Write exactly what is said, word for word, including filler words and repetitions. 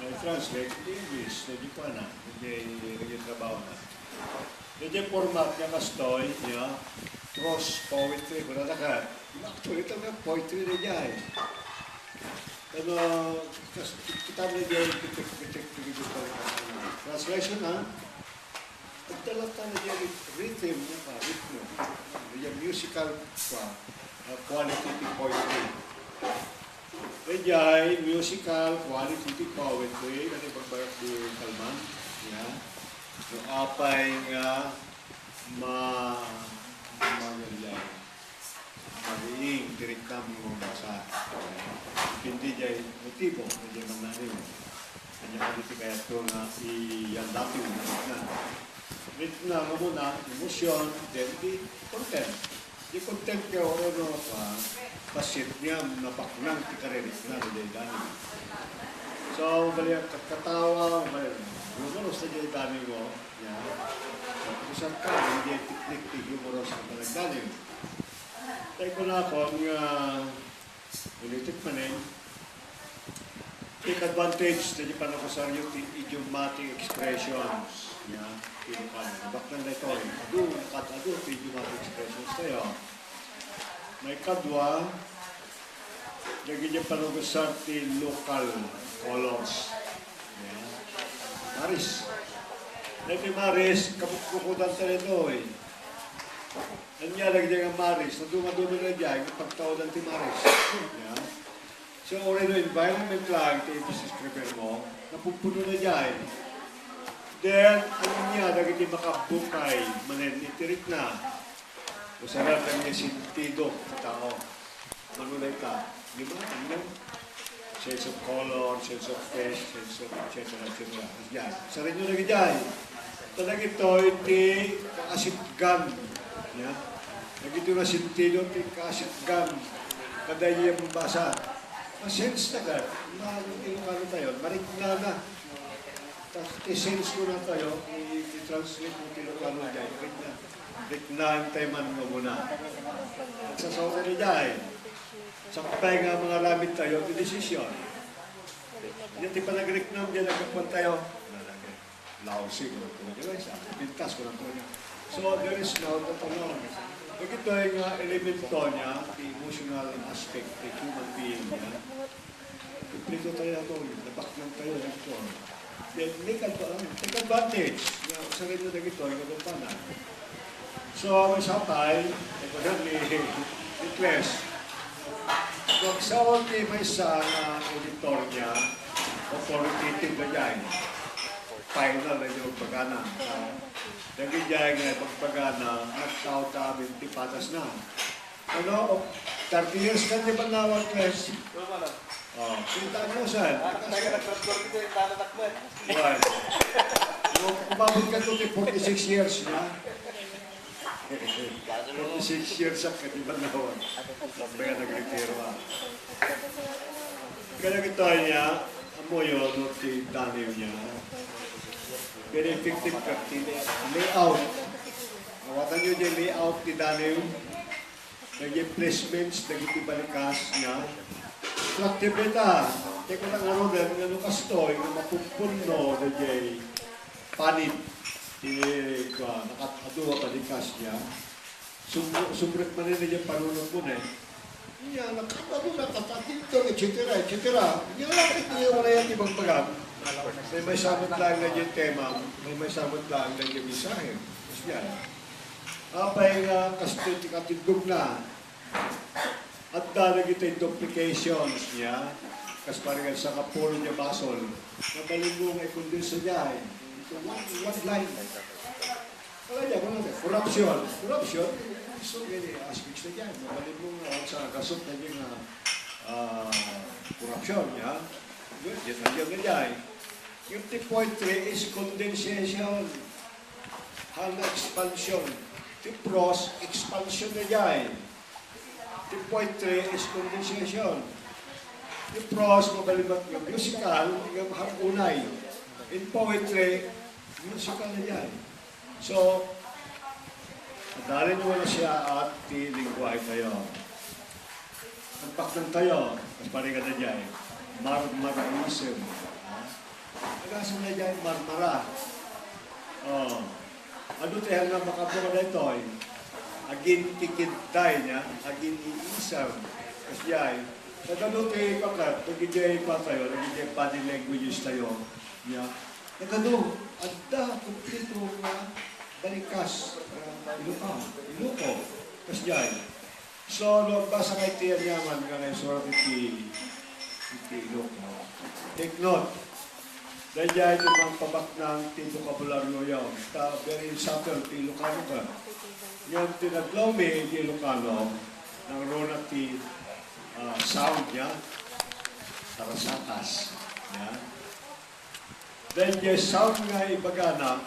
I-translate iti English, daydi kuana, daydi, daydi trabaho na. Daydi format nga kastoy, ya, prose poetry, kuna na ka. Actually, ita nga poetry daydi. Pero, kas-, kita na daydi, bitik, bitik, bitik, bitik, translation, ha? Adda latta daydi rhythm, no, pa, ritmo. Daydi musical, pa, ah, quality ti poetry. Daydi musical quality ti poetry, ket ibagbaga ti kalman, ya. No apay nga ma-, ma-, mariing ti riknam nga mabasa. Depende diay motibo, diay mannaneo. Ania kadi ti kayatko nga iyan dati nga rikna. Rikna nga muna, emosyon, then di content. Di content nga wala no, ah, bassit nga nabaknang ti karirikna diay Daniel. So, bali, katkatawa, bali, humorous na diay Daniel mo, ya. Kusarka, diay teknik ti humorous nga bali Daniel. Tay kunakon nga, ulitek manen, take advantage daydi pannakasaryo ti idiomatic expressions, ya, ti lokal. Baknang daytoy, adu, kad-adu ti idiomatic expressions tayo. Maikadua, dagiti pannakasar ti local colors. Ya. Maris. Daytoy Maris, kabukbukodan tayo daytoy. Ania dagiti nga Maris, naduma-duma na diay nga pagtaodan ti Maris. Ya. So, uray no environment lang ti i-describe mo, napumpuno na diay. Then, ania dagiti makabukay manen iti rikna? Usaran kaniay sentido ti tao. Mano dayta? Di ba? Ano? Sense of color, sense of taste, sense of et cetera, et cetera. Diyan. Sarinyo na diyan. Ta dagitoy ti kaasitgan. Ya. Dagitoy nga sentido ti kaasitgan. Kada iya mabasa. Ma-sense na ka. Ma-, Ilocano tayo. Marikna na. Ta-, ti sense ko na tayo, i-, i-translate mo ti Ilocano diay. Marikna. Riknaen tayo man nga umuna. Agsasaoten idiay. Sakbay nga mangaramid tayo ti desisyon. Iti panagriknam, diay nagkakuan tayo. Lousy, kuno, kuno, di ba? Sa pintas, kuno, kuno. So, there is no, ano, dagitoy nga elemento niya, the emotional aspect, the human being niya. Kumplito tayo ito, nabaknang tayo dito. Then, make adva-, take advantage nga usarin mo dagito, yung kumpana. So, ang sapay, ito na ni, ni Cles. Kung sa ulti may isa nga editor niya, authoritative na dyan. Final na yung pagana. Dagiti nga ibagbagana, nagsaw ta amin ti patas na. Ano, thirty years ka di ba nawag, Cles? Wala, wala. Oh, kita mo, sir. Ah, tayo nag-transfer dito, yung tatatak mo, eh. Why? Umabot ka to ti forty-six years na. Forty-six years ka di ba nawag? Kaya nagretiro, ah. Kaya kita niya, amo yun, no, ti Daniel niya. Very effective ka, ti layout. Awatan nyo yung layout ti Daniel. Dagiti placements, dagiti balikas niya. Attractive dayta. Tekka na nga, Roden, nga no kastoy, nga mapuppunno, dagiti panit. Ti, kua, nakat-, adu a balikas niya. Sum-, sumrek man ni dagiti panunot mo, ne. Niya, nakat-, adu, nakat-, et cetera, et cetera. Niya, iti wala yan, ibagbagam. May, may samot lang na yung tema, may, may samot lang na yung mensahe. Tapos niya, apay nga, kastoy ti katindog na. Adda dagiti duplications niya, kas parang sakapulo niya basol. Mabalin mo nga i-condense niya, eh. Ito, one, one line. Wala niya, wala niya. Corruption. Corruption, so many aspects na dyan. Mabalin mo nga sa gasot na niya nga, ah, corruption niya. Yun, yun, yun, yun, yun. Yung ti poetry is condensation. Haan expansion. Ti prose, expansion na dyan. Ti poetry is condensation. Ti prose, mabalin met nga musical, nga maharunay. In poetry, musical na dyan. So, adalin mo na siya at ti lingwahe tayo. Ang baknang tayo, mas parigan na dyan. Marmaraism. Ha? Marmara. Oh. Adu ti nga makabuka daytoy? Agin-ikidday niya, agin-iisem. Kasdiay. Nagadu ti pakat, dagiti patayo, dagiti body languages tayo. Niya. Nagadu, adda, kumplito nga balikas, ah, Ilocano, Iloko. Kasdiay. So, no, basa kay ti aniaman nga naisurat iti, iti Iloko. Take note. Daydiay ti mangpabaknang ti bokabularyo yaw. Ta, very insuffer ti Ilocano ka. Ngem ti nadlawmi iti Ilocano, nangruna ti, ah, sound niya, tarasakas. Yan. Daydiay sound nga ibagana,